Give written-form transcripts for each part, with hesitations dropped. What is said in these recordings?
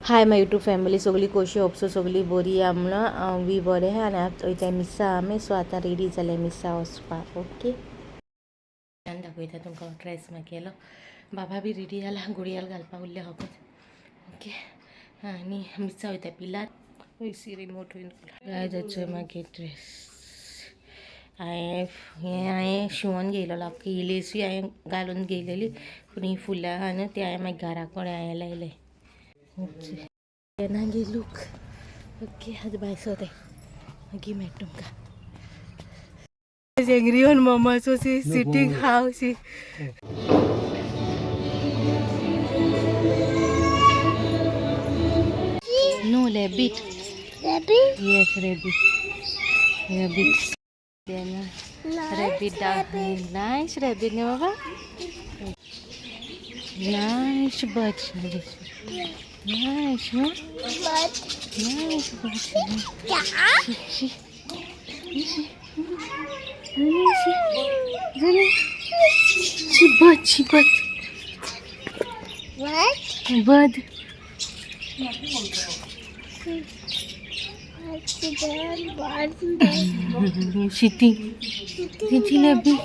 High my YouTube family, सगळी कशी होपसो सगळी बरी आहा म्हणून हांव बी बरें आहा. आनी आतां वयता मिसा आमी. सो आतां रेडी जाले मिसा वचपाक. ओके, दाखयता तुमकां ड्रेस मागेलो. बाबा बी रेडी जाला, गुडयाल घालपाक उरले फकत. ओके, आनी मिसा वयता पिलार. वयसी रिमोट गायज मागीर ड्रेस हांवें हें हांवें शिंवोन घेयलेलो. आख्खी ही लेसूय हांवें घालून घेयलेली, पूण ही फुलां आहा न्हू ती हांवें मागीर घरा कडेन हांवें लायले. गे लूक. ओके, आतां भायर सोदे, मागीर मेळटा तुमकां. Angry on mama, so she sitting how she. No, rabbit. Rabbit? Yes, rabbit. Rabbit. Then rabbit, nice rabbit, no baba? Nice bird. Nice, huh? Bird. Nice bird. Yeah. See, see, see, see, see, bird, see bird. What? Bird. Bird. Sitting. Sitting rabbit.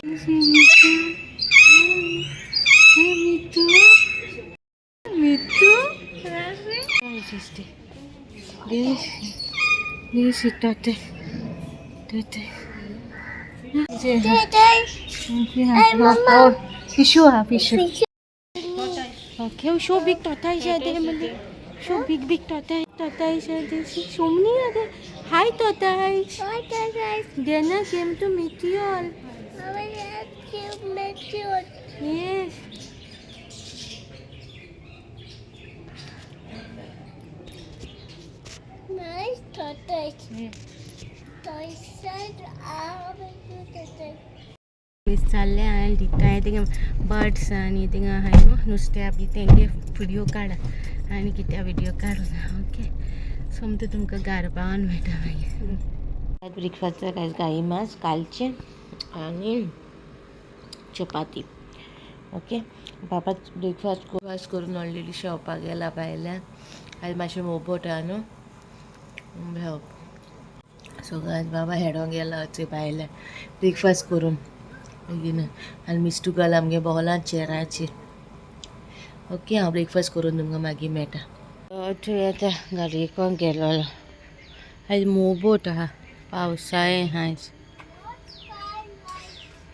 Mitu. Mitu. This, this is Tote. Tote. Hey, Mama. Fish ah, fish. Okay, so big tortoise are there, Mali. So big, big tortoise. Tortoise are there. See, so many are there. Hi, tortoise. What tortoise? Dana came to meet you all. Mama, to meet you. Yes. Nice tortoise. Yeah. Tortoise are tortoise. चालले आनी दिताय थिंगा birds आनी थिंगा आहाय न्हू नुस्त्या बी तेंगे व्हिडियो काडा आनी कित्या व्हिडियो काडूना. ओके, सोमतें तुमकां गारपान मेळटा मागीर. ब्रेकफास्टाक आयज गाई मास कालचें आनी चपाती. ओके, बाबा ब्रेकफास्ट करून ऑलरेडी शॉपाक गेला भायल्यान. आयज मातशें मोबोट आहा न्हू भोंवप. सो आयज बाबा हेडोंक गेला थंय भायल्यान ब्रेकफास्ट करून बेगीन. आनी मिस्टू गाल आमगे बोगलां चेराचेर. ओके, हांव ब्रेकफास्ट करून तुमकां मागीर मेळटा. थंय आतां गाडयेक गेलोलो. आयज मोबोट आहा, पावसाळें आहा आयज.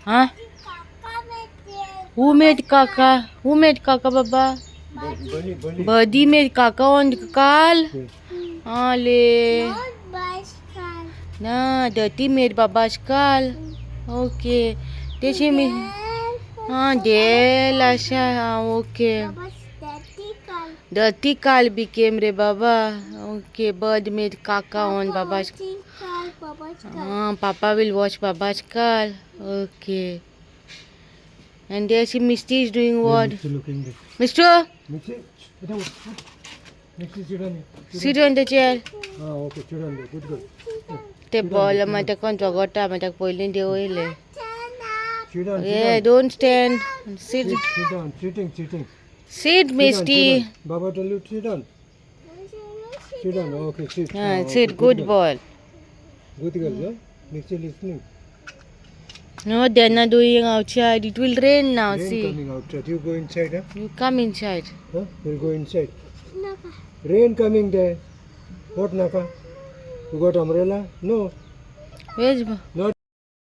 हां, Who made kaka? Who made kaka, baba? Buddy made kaka on काल. आले ना, dirty made baba's काल. ओके, तेशी मी हां del आशा. हां, ओके. Dirty काल became रे बाबा. Okay, bird made kaka on baba's. हां, papa will wash baba's car. Okay. And there see Misty is doing what? Mister? Sit on the chair. Ah, okay, sit on there. Good girl. ते ball मागीर ताका झगडटा, मागीर ताका पयलीं देंवयलें. Sit down. Yeah, don't stand. Sit. Sit down. Sitting, sitting. Sit, Sit down, Misty. Sit down. Baba tell you sit down. Sit down. Okay, sit. Ah, Ah, okay, sit. Good girl. Ball. Good girl, huh? Mixie listening. No, they're not doing outside. It will rain now. Rain See. Coming outside. You go inside, huh? You come inside. Huh? We'll go inside. Rain coming there. What naka? You got umbrella? No. Where's Not.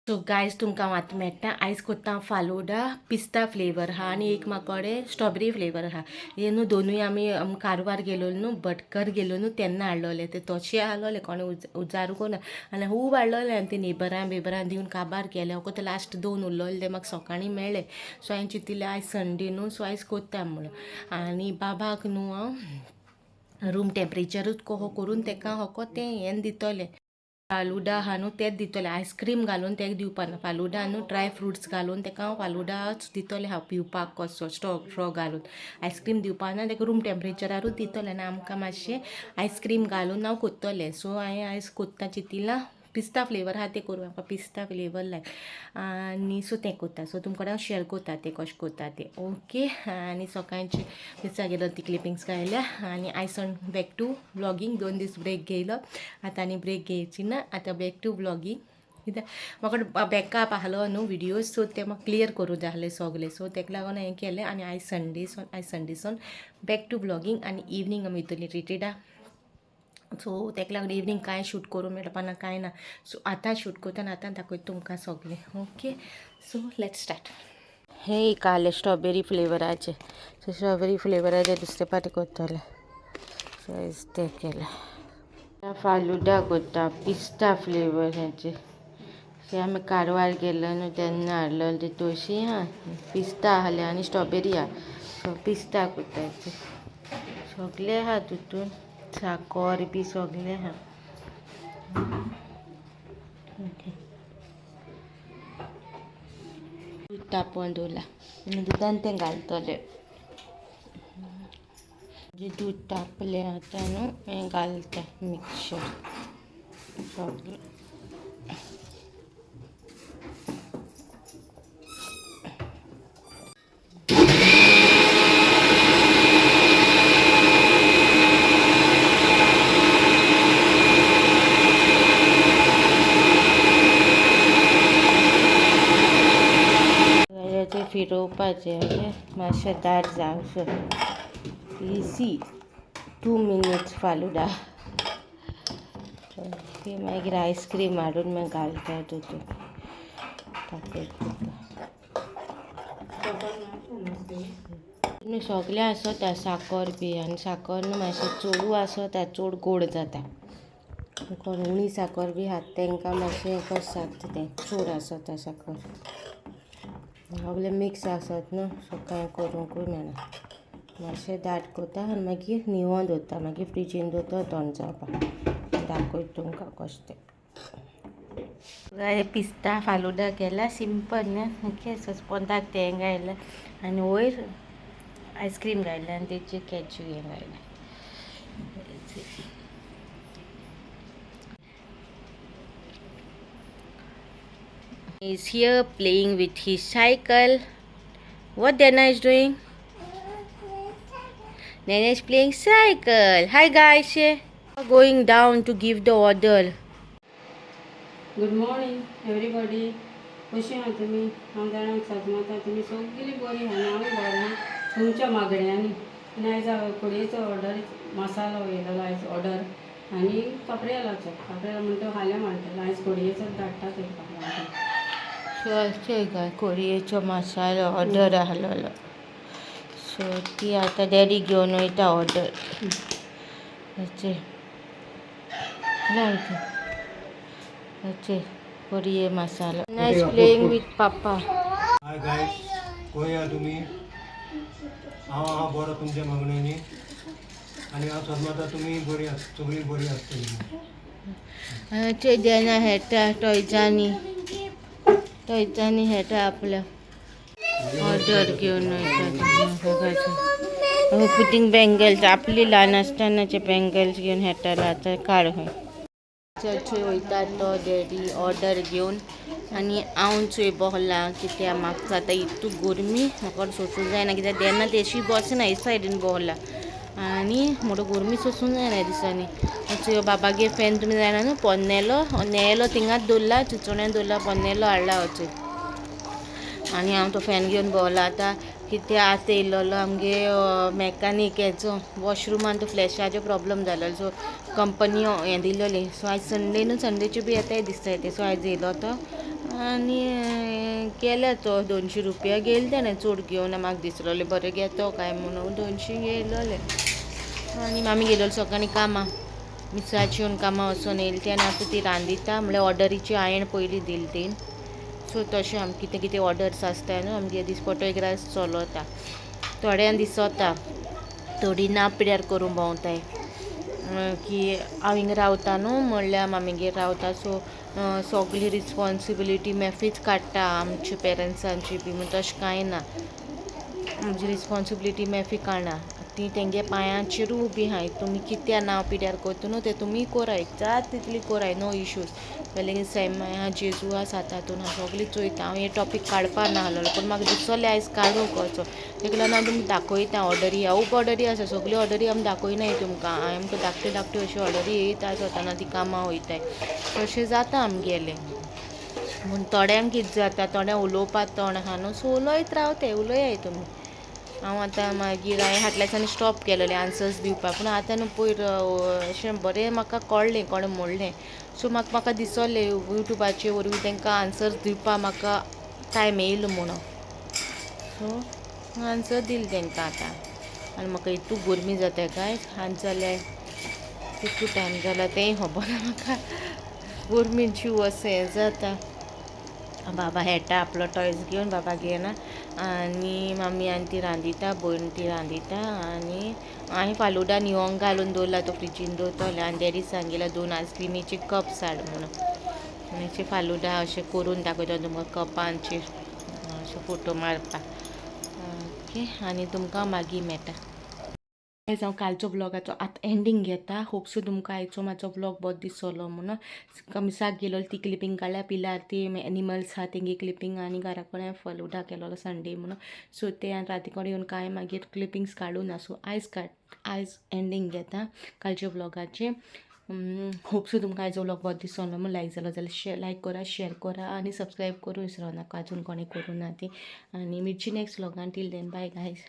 So guys, तुमकां हांव आतां मेळटा. आयज कोत्ता हांव फालोडा, पिस्ता flavour आहा आनी एक म्हाका कडेन स्ट्रॉबेरी फ्लेवर आहा. हे न्हू दोनूय आमी कारवार गेलोले न्हू, भटकर गेलो न्हू तेन्ना हाडलोले. ते तशे आहलोले, कोणें उजारूंक ना आनी खूब हाडलोले आनी ते नेबरां बेबरां दिवन काबार केले. फकत लास्ट दोन उरलोले ते म्हाका सकाळीं मेळ्ळे. सो हांवें चिंतिल्लें आयज संडे न्हू, सो आयज कोत्ता म्हणून. आनी बाबाक न्हू हांव रूम टेम्परेचरूच कोहो करून तेका होको तें हें दितलें. फालुडा आहा न्हू तेंच दितलें, आयस्क्रीम घालून तेका दिवपा ना. फालुडा न्हू ड्राय फ्रुट्स घालून तेका हांव फालुडाच दितलें हांव पिवपाक कसो स्ट्रॉ घालून. आयस्क्रीम दिवपा ना तेका, रूम टेम्परेचरारूच दितलें. आनी आमकां मातशें आयस्क्रीम घालून हांव कोत्तलें. सो हांवें आयज कोत्ता चिंतिलां. पिस्ता फ्लेवर आहा तें करूं. म्हाका पिस्ता फ्लेवर लायक आनी सो तें कोत्ता. सो तुमकां हांव शेअर कोत्ता तें कशें कोत्ता तें. ओके. आनी सकाळची मिसां गेलो ती क्लिपिंग्स काडल्या आनी आयज बॅक टू व्लॉगींग. 2 दीस ब्रेक घेयलो, आतां आनी ब्रेक घेयची ना, आतां बॅक टू व्लॉगींग. कित्याक म्हाका बॅकअप आहलो न्हू विडियोज, सो ते म्हाका क्लियर करूं जाय आहले सगले. सो तेका लागून हांवें केलें. आनी आयज संडे, सो आयज संडे सोन बॅक टू व्लॉगींग. आनी इवनींग आमी वयतलीं रिटेडा. सो तेका लागून इवनींग कांय शूट करूं मेळपाना कांय ना. सो आतां शूट करता आनी आतां दाखयता तुमकां सगलें. Okay, so let's start. हे एक आहले स्ट्रॉबेरी फ्लेवराचे. सो स्ट्रॉबेरी फ्लेवराचे दुसरे पाटी करतले. सो आयज तें केलें. फालुडा करता पिस्ता फ्लेवर हेचे. ते आमी कारवार गेल्ले न्हू तेन्ना हाडलेले ते तोशी आहा, पिस्ता आहले आनी स्ट्रॉबेरी आहा. सो पिस्ता करता. सगळे आहा तितून, साकर बी सगळे आहा. ओके, दूद तापोवन दवरला आनी दुदान तें घालतले. दूद तापलें आतां न्हू हें घालता मिक्सचर सगळें. ते फिरोवपाचें मातशें दाट जावचें. Easy 2 minutes falooda. Okay, मागीर आयस्क्रीम हाडून मागीर घालता तितून. दाखयता न्हू सगळें आसता साकर बी. आनी साकर न्हू मातशें चडूय आसता, चड गोड जाता. कोण उणी साकर बी खाता तांकां मातशें कशें जाता तें, चड आसता साकर. सगळें मिक्स आसत न्हू, सो कांय करूंकूय मेळना. मातशें दाट करता आनी मागीर न्हिवोन दवरता, मागीर फ्रिजीन दवरता थंड जावपाक. दाखयता तुमकां कशें तें. पिस्ता फालुडा केला सिंपल न्ही. ओके, सो पोंदाक तें घायलां आनी वयर आयस्क्रीम घायलें आनी तेचेर कॅज्यू हें घायलें. He is here playing with his cycle. What Dana is doing? Nana is playing cycle. Hi guys. Going down to give the order. Good morning everybody. कशी आहा तुमी? हांव जाणा सजमता तुमी सगळीं बरी आहा आनी हांवूय बरें आहा तुमच्या मागण्यांनी. आनी आयज हांवें कोडयेचो ऑर्डर मसालो येयलेलो आयज ऑर्डर आनी कापरेलाचो कापरेल म्हणटा फाल्यां म्हणटलो. आयज कोडयेचो धाडटा तेका. सो अशें काय कोडयेचो मसालो ऑर्डर आहलोलो. सो ती आतां डॅडी घेवन वयता ऑर्डर. अशें लायक अशें कोडये मसालो. Nice playing with papa. Hi guys, खंय या तुमी? हांव आहा बरो तुमच्या मागण्यांनी आनी हांव सदमता तुमी बरी आस, सगळीं बरी आसतली. जेन्ना हेटा टॉयजांनी टॉयजांनी हेटा आपल्या ऑर्डर घेवन वयता. पुटींग बँगल्स आपली ल्हान आसतनाचे बँगल्स घेवन हेटालो. आतां काड खंय चडशे वयता तो डॅडी ऑर्डर घेवन. आनी हांव चोय बसलां कित्याक म्हाका आतां इतू गरमी म्हाका सोसूंक जायना. कित्याक तेन्ना तेशी बसना, हे सायडीन बसला आनी म्हणटो गरमी सोसूंक जायना ह्या दिसांनी. चोय बाबागे फॅन तुमी जाणा न्हू, पोन्नेलो नेलो थिंगाच दवरला, चिंचोण्यान दवरला, पोन्नेलो हाडला वचून. आनी हांव तो फॅन घेवन भोंवला. आतां कितें आतां येयल्लो आमगे मॅकानीक, हेचो वॉशरुमान तो फ्लॅशाचो प्रॉब्लम जालो. सो कंपनी हें दिल्लोली. सो आयज संडे न्हू, संडेच्यो बी येताय दिसता ते. सो आयज येयलो तो आनी गेलो तो. 200 रुपया घेयले तेणें, चड घेवन. म्हाका दिसलोलें बरें घेतो काय म्हणून 200 घेयलोले. आनी मामी गेलोली सकाळीं कामां, मिसाची येवन कामां वचोन येयली ती. आनी आतां ती रांदिता म्हणल्यार ऑर्डरीची हांवें पयलीं दिली ती. सो तशें आमकां कितें कितें ऑर्डर्स आसता न्हू आमगे, दिसपटो एक रास चलता. थोड्यांक दिसता थोडीं ना पिड्यार करूंक भोंवताय की हांव हिंगा रावता न्हू, म्हणल्यार मामीगेर रावता, सो सगली रिस्पोन्सिबिलिटी मेफीच काडटा आमच्या पेरंट्सांची बी. म्हण तशें कांय ना, आमची रिस्पोन्सिबिलिटी मेफी काडना. ती तेंगे पांयांचेरू उबी आहाय. तुमी कित्या नांव पिड्यार करता न्हू तें तुमी कोराय, जात तितली कोराय, नो इश्यूज. लेगीन सैम आहा, जेजू आहा, सातातून आहा, सगळीं चोयता. हांव हे टॉपीक काडपा ना आहलोलो, पूण म्हाका दिसलें आयज काडूंक असो, तेका लागून हांव तुमकां दाखयता. ऑर्डरी खूब ऑर्डरी आसा, सगळ्यो ऑर्डरी आमी दाखयनाय तुमकां. आमकां धाकट्यो धाकट्यो अश्यो ऑर्डरी येयता, स्वताना ती कामां वयताय, तशें जाता आमगेलें. म्हूण थोड्यांक कितें जाता, थोड्यांक उलोवपाक तोंड आहा न्हू, सो उलयत रावताय, उलयाय तुमी. हांव आतां मागीर हांवें फाटल्या दिसांनी स्टॉप केलेलें आन्सर्स दिवपाक, पूण आतां न्हू पयर अशें बरें म्हाका कळ्ळें कोणें म्हणलें, सो म्हाका दिसलें यूट्यूबाचे वरवीं तांकां आन्सर्स दिवपाक म्हाका टायम येयलो म्हणून, सो आन्सर दिले तांकां आतां. आनी म्हाका इतू गरमी जाता काय आनी जाल्यार कितलो टायम जाला तेंय खबर ना म्हाका, गरमीन जीव असो हें जाता. बाबा खेळटा आपलो टॉयज घेवन, बाबा घेयना. आनी मम्मी आनी ती रांदिता, भयण ती रांदिता. आनी हांवें फालुडा न्हिवोंक घालून दवरला, तो फ्रिजीन दवरतले. आनी डॅडी सांगिला 2 आयस्क्रिमीचे कप्स हाड म्हणून. आनी फालुडा अशें करून दाखयता तुमकां कपांचेर अशें फोटो मारपाक. ओके, आनी तुमकां मागीर मेळटा. गायज, हांव कालचो व्लॉगाचो आतां एंडींग घेता. होपसो तुमकां आयचो म्हाजो व्लॉग बरो दिसलो म्हणून. मिसाक गेलो ती क्लिपींग काडल्या, पिलार ती एनिमल्स आहा तेंगे क्लिपींग, आनी घरा कडेन फलुडा केलोलो संडे म्हणून. सो ते आनी राती कडेन येवन कांय मागीर क्लिपिंग्स काडूं ना, सो आयज एंडींग घेता कालच्या व्लॉगाचें. होपसो तुमकां आयचो व्लॉग बरो दिसलो म्हणून. लायक जालो जाल्यार लायक करा, शेअर करा आनी सबस्क्रायब करूं विसरो नाका, अजून कोणें करूं ना ती. आनी मिरची next व्लॉगान. Till then, bye guys.